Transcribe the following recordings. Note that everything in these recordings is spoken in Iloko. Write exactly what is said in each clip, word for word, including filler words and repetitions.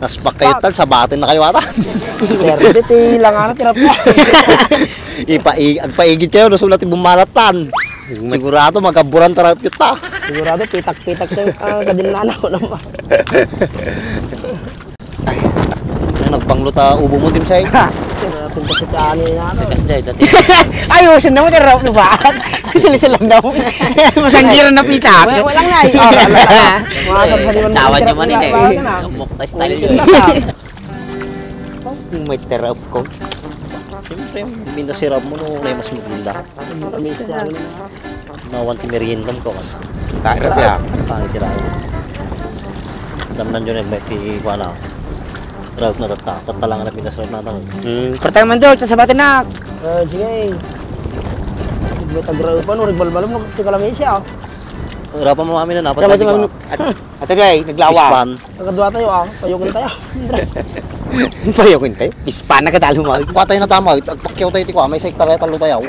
Naspak kayo tan, sabaten na kayo ata. Perde ti langana ti rap. Ipa-, i-, agpaigid kayo, no, sulat ti bumalat tan. Sigurado, magaburan ta rap ta. Sigurado, pitak-pitak kayo. Ah, kadin na, ano, naman. Ay, nagpanglo ta ubo mo, Tim Say. Pintas iti ani na, no? Tegas jay, dati. Ay, usin na mo, ti rap ni ba? Sili-silan daw. Masanggiran na pitak. Wala, wala nga, eh. Oh, wala, wala. Mga sarsaliwan mo, Tawad ti niyo rap man ni ini. Wala na. Mukta style. Pintas, ah. May terap ko. Siyempre, minta si Rab mo, no, na mas maganda. Mawan ti meriendam ko, ano? Tarap ya. Pangit ti Rab. Damnan yun, nagmay ti, kuha na. Rab na tatta. Tatta lang ang napintas Rab na tang. Hmm, pertama man doon, sa batin na. Eh, sige. May tagra pa, no, nagbalbalam, no, ti kalamesi, ah. Rab pa mamami na, napat Rab na, pa di ba? Mamami, at, at, ay, naglawa. Pispan. Nagkadua tayo, ah. Payogan tayo. Payogan tayo? Pispan na kadalo mo. Kuha tayo na tama. Agpakyaw tayo, ti kuha. May sa hektarya, talo tayo.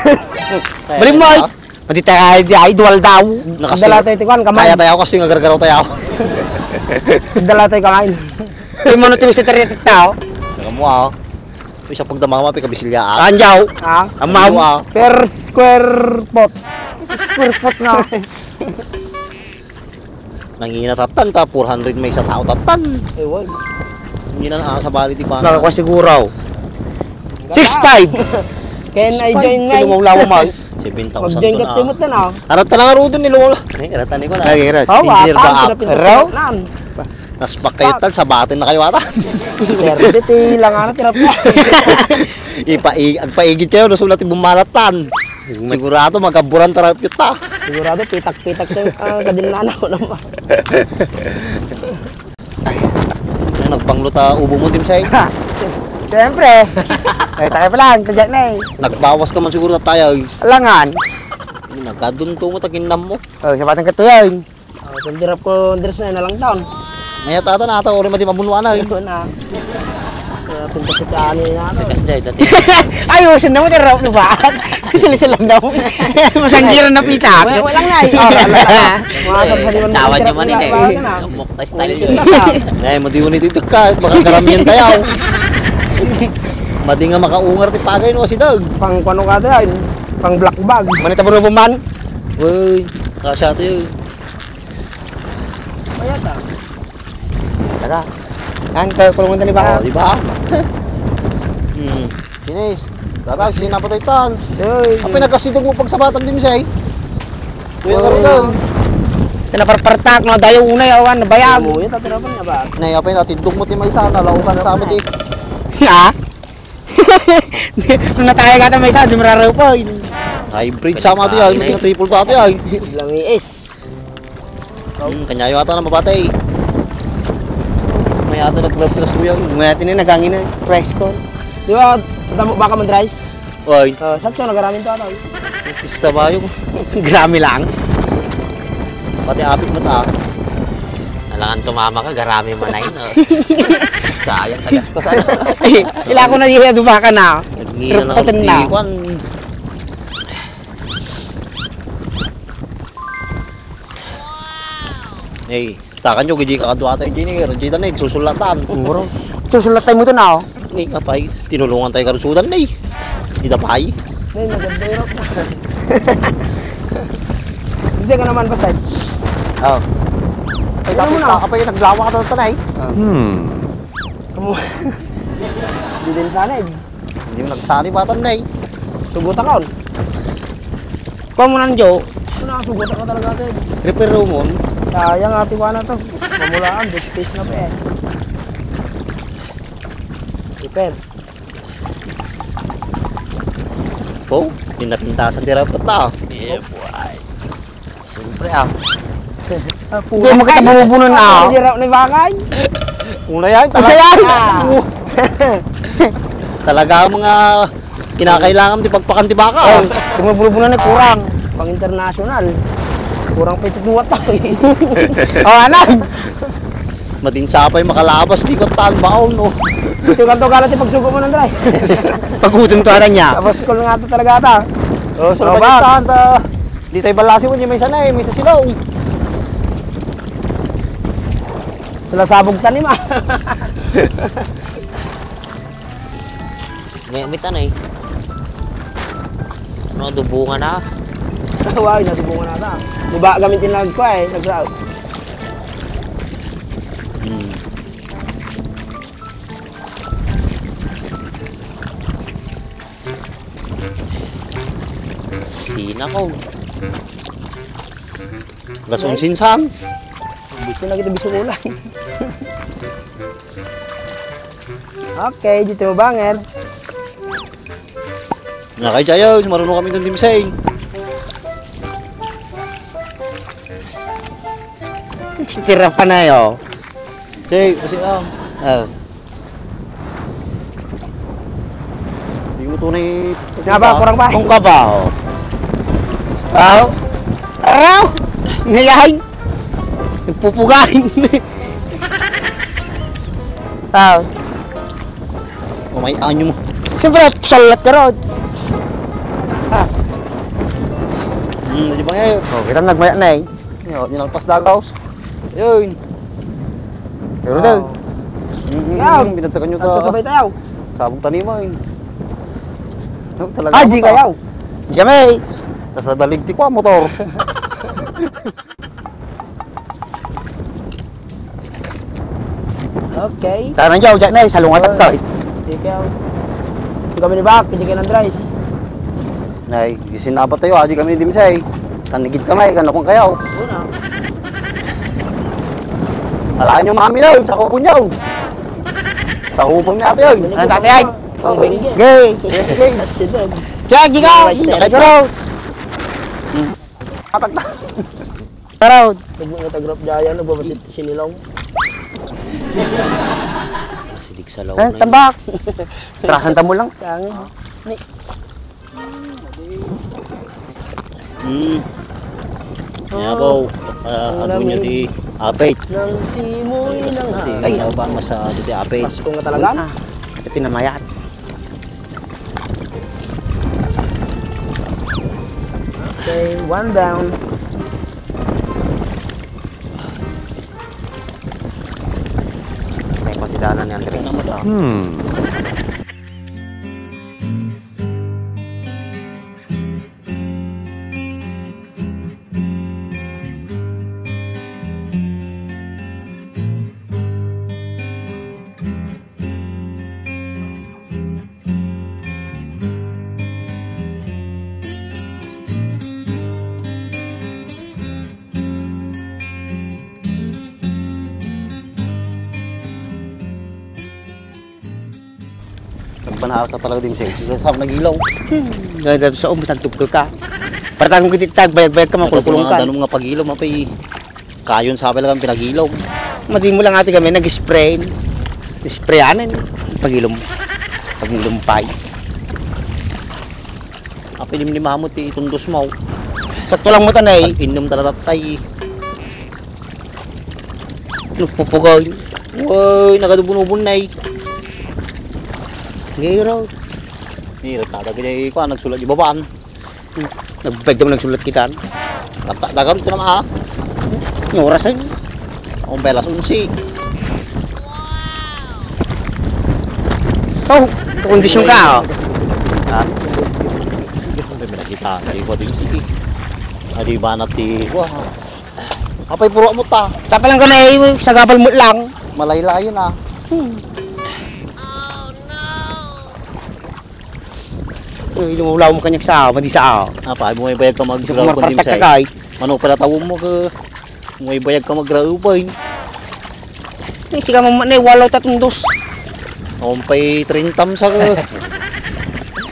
Balik mo, ay. Mati tayo, ay, di, ay, duwal daw. Nakasul- Dala tayo, ti kuha, kamay. Kaya tayo, kasi nga gargaraw tayo. Dala tayo, kamay. Ay, mano, ti mister Tariatik tao? Naka mo, ah. Ito, isa pagdamama, pikabisilya, ah. Anjaw. Ah? Amaw. Anjaw, ah. Per square foot. Square foot na. Nangina tattan ta, four hundred may isa tao tattan. Ewan. Nangina na sa bali ti bana. Baka ko siguro. Six five. Ken ay join ngay. Lumawlaw mo. Seven thousand to na. Mag-join ka timot na, no? Arat talaga rudon ni Lola. Ay, arat tani ko na. Ay, arat. Oh, Engineer wata, ba, ah? Pinapintas Raw? Nan. Naspak kayo tan, sabatin na kayo ata. Perde ti langana, ti rap. Ipa-, i-, agpaigid kayo, no, sulat ti bumalat tan. Sigurado, magaburan ta rap ta. Sigurado, pitak-pitak kayo. Ah, kadin na, ano, naman. Ay, nagpanglo ta ubo mo, Tim Say? Siyempre. Ay, takay pa lang, tadyak na eh. Nagbawas ka man siguro na tayo, eh. Alangan. Nagkadunto mo, taginam mo. Oh, sabatan ka to yan. Oh, kung dirap ko, diras na, nalang taon. Ngayat ata na ata, uri mati mabunuan na, eh. Ano na? Ah, pintas iti ani na, no? Tegas jay, dati. Ay, usin na mo, ti rap ni ba? Sili-silan daw. Masanggiran na pitak. Wala, wala nga, eh. Oh, wala, wala. Mga sarsaliwan mo, Tawad ti niyo rap man ni ini, ba, eh. Ano na? Mukta style yun. Ay, madiuni dito ka, baka karamihan tayo. Madi nga makaungar ti pagay, no, si Doug. Pang kuano ka tayo, eh. Pang black bag. Manita mo man? Uy, kasya tayo. Mayata. Taka. Ang tayo kulungan tani ba? Oh, di ba? Hmm. Inis. Tata, sinapatay tan. Yoy. Apay nagkasidog mo pagsabatam, di mo siya, eh. Kuya, oh. Karugan. Sinaparpartak, no? Dayo unay, awan, nabayag. Oo, yun, tatirapan na ba? Nay, apay natindog mo ti maysa, nalaukan sa mo ti. Ha? Nung nataya ka ta maysa, di mararaw pa. Hybrid sama to yan, may triple to ato yan. Lamiis. Hmm, kanyayo ata na mapatay. May ata nag-grab ka sa tuyaw. May ata na nagangin na. Presko. Di ba, tanda mo baka man rice? Oy. Ah, sakto, nagaramin to ata. Pista ba yung grami lang? Pati apit mo ta. Alangan tumama ka, garami man ay, no? Sayang ka gastos, ano? Ila ko na yung aduba ka na. Nagngina na Tripatan na. Ang tikwan. Hey, takan nyo, gidi ka kadwa tayo, Jenny. Rajita na, susulatan. Muro. Susulatan mo ito na, oh. Ni, apay, tinulungan tayo karusudan na, eh. Ida pay. Nay, maganda yung rap. Hindi ka naman, pasay. Oh. Ay, ano tapit mo na? Apay, naglawa ka tatanay. Oh. Hmm. Kamu-, di din sana, eh. Hindi mo nagsali, batan na eh. Sugot ako. Kuha mo nang Jo. Ano, sugot ako talaga, ate. Repair room mo. Sayang, ate, wala to. Mamulaan, this space na pa eh. Repair. Oh, pinapintasan ti rapat na. Yeah, boy. Siyempre, ah. Hindi mo kita bubunan, ah. Hindi raw ni bakay. Una yan, talaga. Una yan. Ah. Oo. Talaga mga kinakailangan ti pagpakan ti baka. Oh, tumubulbunan na kurang. Pang international. Kurang pa iti duwat na. Oh, anak. Madinsapay makalabas ti kuttan baon, no? Ito kanto kala ti pagsugo mo, Andre. Pagudon to, aran niya. Tapos ko nga ito talaga ata. Oh, so, robot. Pagkitahan ta. Di tayo balasi mo, di may sanay, may sasilaw. Sila sabog tanim, ah. May, may tanay. Ano, adubungan na? Wow, nadubungan na ta. Diba kami tinagko eh, nag-route. Hmm. Sina ko. Alas onse san? Bisto na kita biso kulay. Okay, dito mo banger. Nakay Jayo, sumaruno kami itong dimsay. Tira pa na yo. Say, kasi ah. Oh. Di mo tunay. Nga ba, kurang ba? Kung ka ba, oh. Aw? Araw? Ngayahin? Nagpupugahin. Aw. Oh, may anyo mo. Siyempre, salat ka ron. Ah. Hmm, di ba nga yun? Oh, kita nagmaya na eh. Yo, ninalpas dagaw. Yun. Pero daw. Mm, mm, Yaw. Mm, binantagan nyo ta. Nagkasabay tayo. Sabog taniman. Oh, talaga Ah, di mo ta. Kayaw. Jamay. Nasa dalig ti kwa motor. Okay. Tara na, Jack, na, salungat Or, ka. Ikaw. Kami ni Bak, hindi ka ng Andres. Nay, gisin na ba tayo? Adi kami ni Dimsay. Tanigid ka, may, kanakong kayaw. Una. Alaan nyo, mami, yun. Sa kupon nyo. Sa kupon nyo, ate, yun. Ano, tate, ay? Ang binigyan. Gay. Gay. Asidad. Kaya, di ka. Rice Hindi ka terrace. Garo. Atak na. Tara. Nag-, nag-agrap dyan, nagbabasit sinilong. Sidig sa lawan Eh, na yun. Tambak. Trasan ta mo lang. Kang, ni, Hmm. Yabaw. Ah, Ang adu nyo lami. Di apit. Nang simoy Ay, na nga. Ay, yaw ba masa di apit? Pasko nga talaga. Ah, ito tinamayat. Okay, one down. May pasidanan ni Andres. Hmm. Nagbanal ka talaga din, sir. Sa nagilaw. Dahil dito sa umbas, nagtugtog ka. Para tagong kititag, bayag-bayag ka, Nagkatulong makulkulong ka. Nga danum nga pagilaw, mapay. Kayon sa pala kang pinagilaw. Madi mo lang ate kami, nag-spray. Sprayanan. Pagilom. Pagilom pay. Apa ilim ni Mamut, eh, itundos mo. Sakto lang mo tanay. Pag-inom talaga tay. Nagpupugay. Uy, nagadubon-ubon na eh. Ngayon raw. Ni, nagtatagay na eh, kuwan, nagsulat di babaan. Nagpagdam nagsulat kita. Nagtatagay ito naman ah. Yung oras ay. Ang belas unsi. Oh, kondisyon ka oh. Ha? Hindi ko nakita. Hindi ko din sige. Adi ba na ti, wah. Apay puro mo ta. Tapalan ka na eh, sagabal mo lang. Malaylayon ah. Hmm. Uy, lumulaw mo kanyang sa, madi sa. Apa, mo may bayag ka mag-ground Sa kundi kumarpatak sa ka kay. Mano pala tawag mo ka. Mo may bayag ka mag-ground pa eh. Ay, siga mo man eh, walo tatundos. Ang pay treinta sa ka.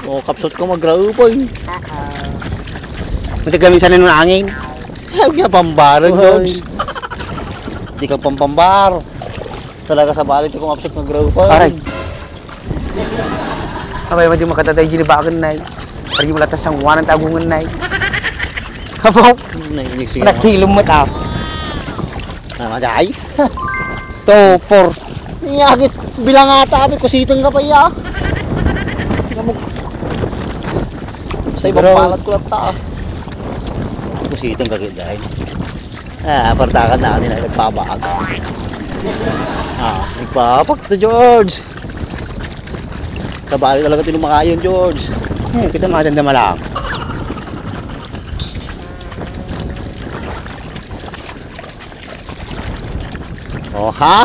O, kapsot ka mag-ground pa eh. Mati kami sa nung angin. Huwag niya pambaran, Uy. George. Di ka pampambar. Talaga sa bali, ti kumapsot nga ground pa. Aray. Abay, madi makataday, ginibagan na eh. Pari mo latas ang wanan tagungan na eh. Apo, Nainig sige. Nagtilom mo ta. Tama, jay. Two, four. Ngagit, bilang ata, abi, kusiteng ka pa iya. Namuk-, sa ibang Bro. Palat ko lang ta. Kusiteng ka, gid, ay. Ah, partakan na, kanina, nagpabaan. Ah, Papak to, George. Kabali talaga ti lumakayon, George. Hmm, kita natin na malang. Oh, ha?